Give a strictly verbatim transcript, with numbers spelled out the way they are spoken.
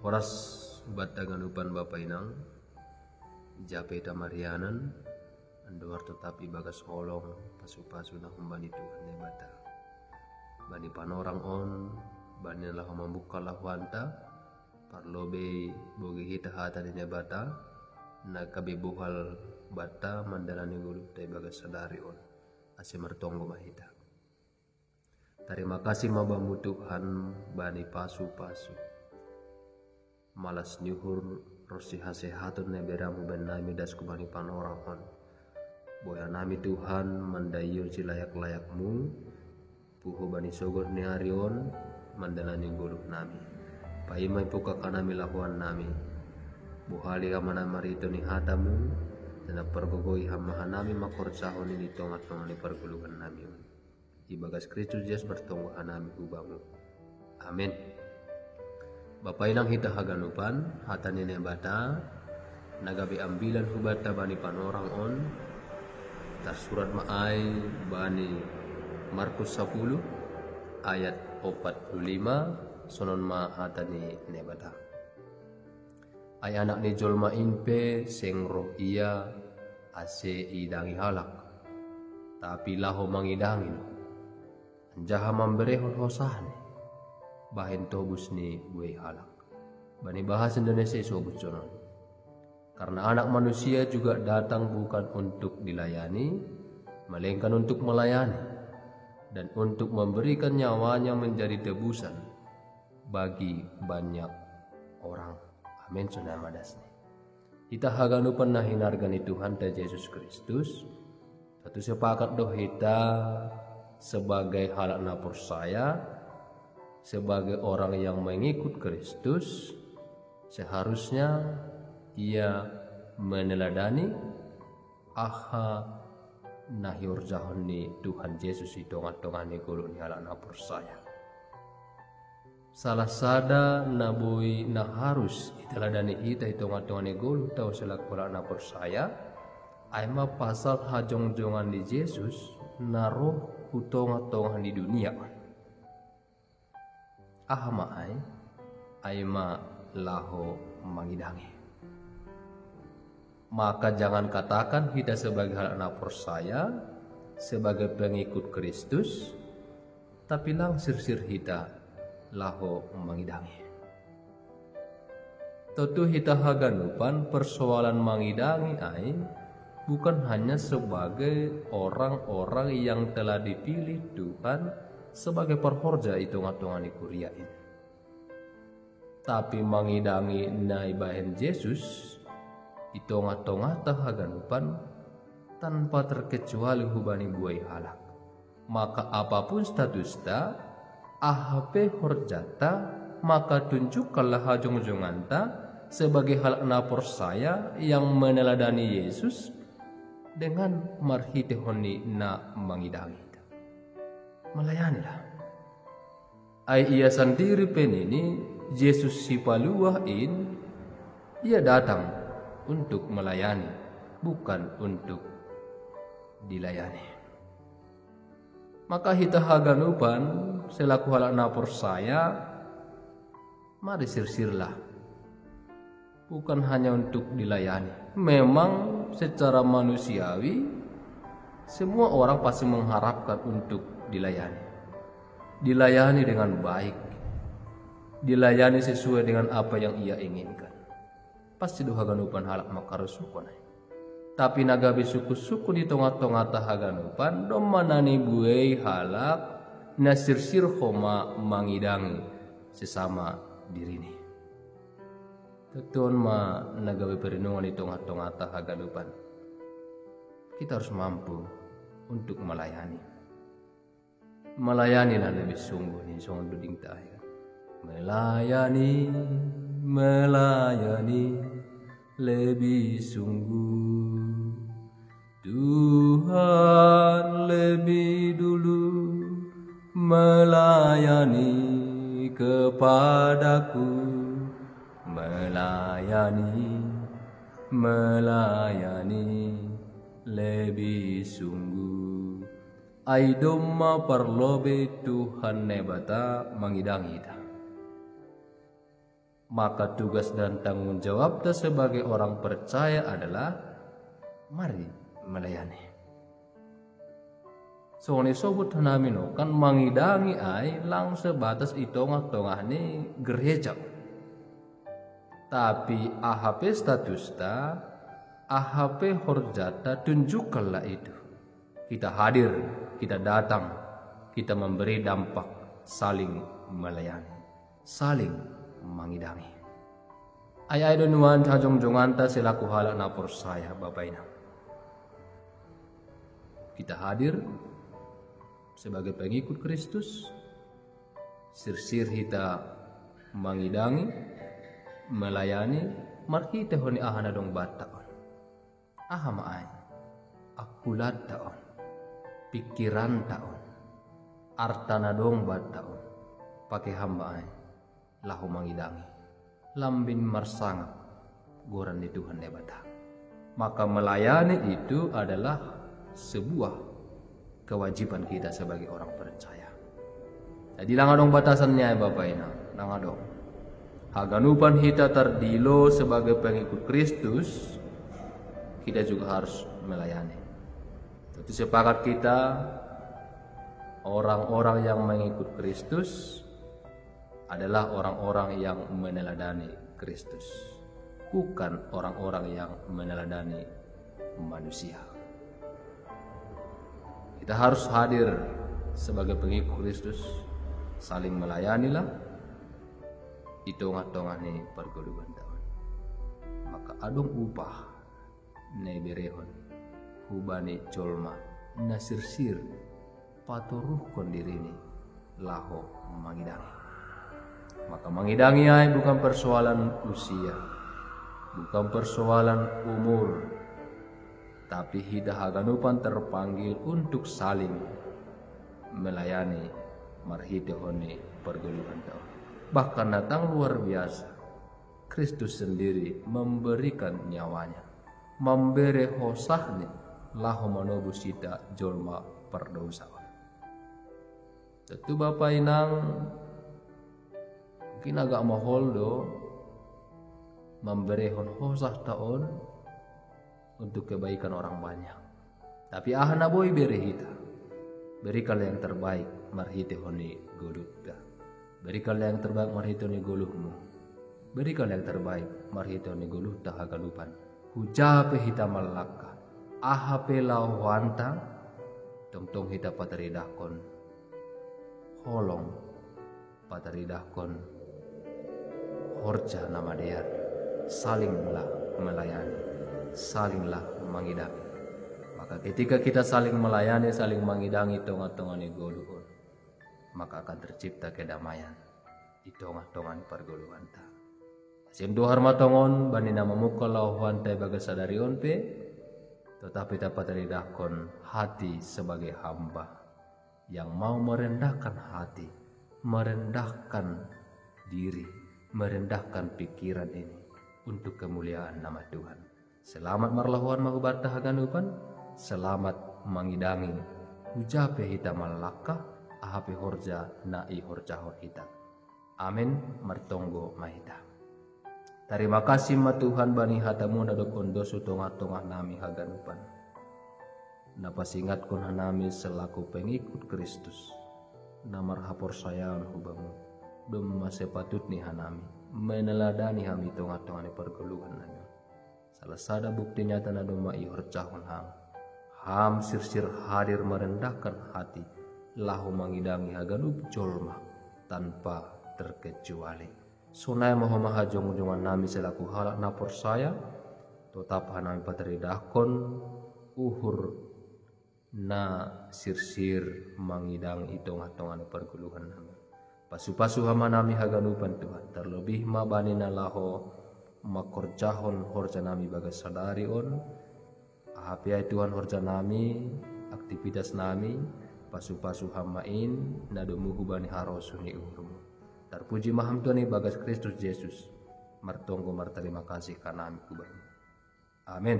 Horas hubata haganupan bapa inang, jape ta marianan, andohar totap ibagas holong pasu-pasu na humbani Tuhan Naibata. Bani panorang on, bani na laho mambuka lahoanta, parlobei bogei hita hata ni Naibata, na gabe bohal banta mandalani goluhta ibagas sadari on, ase martonggo ma hita. Tarima kasih ma Bamu Tuhan bani pasu-pasu. Malas ni uhur ronsi hasehaton na bere-Mu bennami das hubani panorang on. Boya nami Tuhan mandaihon silayak-layakMu, puho bani sogot ni ari on, mandalani goluh nami. Paima ipungkah hanami lahoan nami. Bohali hanami marhitei ni hata-Mu, dan pargogoi Ham ma hanami mangkorjahon i di tongah-tongah ni pargoluhan nami on. Ibagas Kristus Jesus martonggo hanami hu Bamu. Amin. Bapa inang hita haganupan, hata ni Naibata, na gabe ambilan hubanta bani panorang on, tarsurat ma ai bani Markus sapuluh ayat opat puluh lima, sonon ma hata ni Naibata. Ai Anak ni jolma in pe seng roh Ia ase iidangi halak, tapi laho mangidangi do, anjaha mamberehon hosana bahen tobus ni buei halak. Bani bahasa Indonesia isobut sonon: Karena Anak Manusia juga datang bukan untuk dilayani, melainkan untuk melayani, dan untuk memberikan nyawanya menjadi tebusan bagi banyak orang. Amin. Sonai ma dasni. Hita haganupan na hinarga ni Tuhanta Jesus Kristus, tentu sepakat do hita sebagai halak na porsaya, sebagai orang yang mengikut Kristus, seharusnya ia meneladani aha na hiorjahon ni Tuhan Jesus i tongah-tongah ni goluh ni halak na porsaya. Salah sada na boi na harus italadani hita i tongah-tongah ni goluh tau selaku halak na porsaya, ai ma pasal hajongjongan ni Jesus na roh hu tongah-tongah ni dunia on. Aha ma ai? Ai ma laho mangidangi. Maka jangan katakan hita sebagai halak na porsaya, sebagai pengikut Kristus, tapi lang sirsir hita laho mangidangi. Tentu hita haganupan persoalan mangidangi ai bukan hanya sebagai orang-orang yang telah dipilih Tuhan sebagai parhorja i tongah-tongah ni kuria in. Tapi mangidangi na ibahen Jesus i tongah-tongahta haganupan tanpa terkecuali hubani buei halak. Maka apapun statusta, aha pe horjanta, maka tunjukkanlah hajongjonganta sebagai halak na porsaya yang meneladani Yesus dengan marhiteihon ni na mangidangi. Melayanilah. Ai Ia sandiri pe nini, Jesus Sipaluah in, Ia datang untuk melayani, bukan untuk dilayani. Maka hita haganupan selaku halak na porsaya, mari sirsirlah. Bukan hanya untuk dilayani. Memang secara manusiawi, semua orang pasti mengharapkan untuk dilayani. Dilayani dengan baik. Dilayani sesuai dengan apa yang ia inginkan. Pasti do haganupan halak mangkarosuhon ai. Tapi na gabe sungkun-sungkun i tongah-tongahta haganupan, domma na nibuei halak na sirsir homa mangidangi sesama dirini. Tentu on ma na gabe perenungan i tongah-tongahta haganupan. Kita harus mampu untuk melayani. Melayanilah lebih sungguh, ni songon duding tahe. Melayani, melayani lebih sungguh. Tuhan lebih dulu melayani kepadaku. Melayani, melayani lebih sungguh. Ai domma parlobei Tuhan Naibata mangidangi hita. Maka tugas dan tanggung jawabta sebagai orang percaya adalah mari melayani. Songon i sobut hanami no kan mangidangi ai lang sebatas i tongah-tongah ni gereja. Tapi aha pe statusta, aha pe horjata, tunjukkanlah itu. Kita hadir, kita datang, kita memberi dampak, saling melayani, saling mangidangi. Ai-ai do nuan hajongjonganta selaku halak na porsaya, Bapa Inang. Kita hadir sebagai pengikut Kristus, sirsir hita mangidangi, melayani, marhitehon ni aha na dong banta on. Aha ma ai? Akkulanta on, pikiranta on, arta na dong banta on, pake ham ma ai laho mangidangi, lambin marsangap goran ni Tuhan Debata. Maka melayani itu adalah sebuah kewajiban kita sebagai orang percaya. Jadi lang adong batasan ni ai, Bapa Inang, lang adong. Haganupan hita tardilo sebagai pengikut Kristus, kita juga harus melayani. Tentu sepakat kita, orang-orang yang mengikut Kristus adalah orang-orang yang meneladani Kristus, bukan orang-orang yang meneladani manusia. Kita harus hadir sebagai pengikut Kristus, saling melayanilah di tongah-tongah ni pargoluhanta on. Maka adong upah na iberehon hubani jolma na sirsir patoruhkon dirini laho mangidangi. Maka mangidangi ai bukan persoalan usia, bukan persoalan umur, tapi hita haganupan terpanggil untuk saling melayani marhitehon ni pargoluhanta on. Bahkan na tang luar biasa, Kristus sendiri memberikan nyawanya, mambere hosahni laho manobus hita jolma pardosa on. Tentu Bapa Inang, mungkin agak mohol do mamberehon hosahta on untuk kebaikan orang banyak. Tapi aha na boi bere hita, berikanlah yang terbaik marhitehon ni golutta. Berikanlah yang terbaik marhitehon ni goluhmu. Berikanlah yang terbaik marhitehon ni goluhta haganupan. Huja pe hita mallangka, aha pe laoanta, tongtong hita pataridahkon holong, pataridahkon horja na madear, salinglah melayani, salinglah mangidangi. Maka ketika kita saling melayani, saling mangidangi tongah-tongah ni goluh on, maka akan tercipta kedamaian di tongah-tongah ni pargoluhanta. Sian Tuhar ma tongon bani na mamungka laoanta ibagas sadari on pe, tetapi tapataridahkon hati sebagai hamba yang mau merendahkan hati, merendahkan diri, merendahkan pikiran ini untuk kemuliaan nama Tuhan. Selamat marlahoan ma hubanta haganupan, selamat mangidangi. Huja pe hita mallangka, aha pe horja na ihorjahon hita. Amen. Martonggo ma hita. Tarima kasih ma Tuhan bani hatamu na dob ondos hu tongah-tongah nami haganupan, na pasingatkon hanami selaku pengikut Kristus, na marhaporsayaon hu Bamu. Domma sepatutni hanami meneladani Ham i tongah-tongah ni pargoluhan nami on. Salah sada bukti nyata na domma ihorjahon Ham. Ham sirsir hadir merendahkan hati, laho mangidangi haganup jolma tanpa terkecuali. Sonai ma homa hajongjongan nami selaku halak na porsaya, totap hanami pataridahkon uhur na sirsir mangidangi i tongah-tongah ni pargoluhan nami. Pasu-pasu Ham ma nami haganupan Tuhan, terlebih ma bani na laho mangkorjahon horja nami bagas sadari on. Aha pe ai Tuhan horja nami, aktivitas nami, pasu-pasu Ham ma in, na domu hubani harosuh ni uhurmu. Tarpuji ma Ham Tuhan ibagas Kristus Jesus. Martonggo martarima kasih hanami hu Bamu. Amen.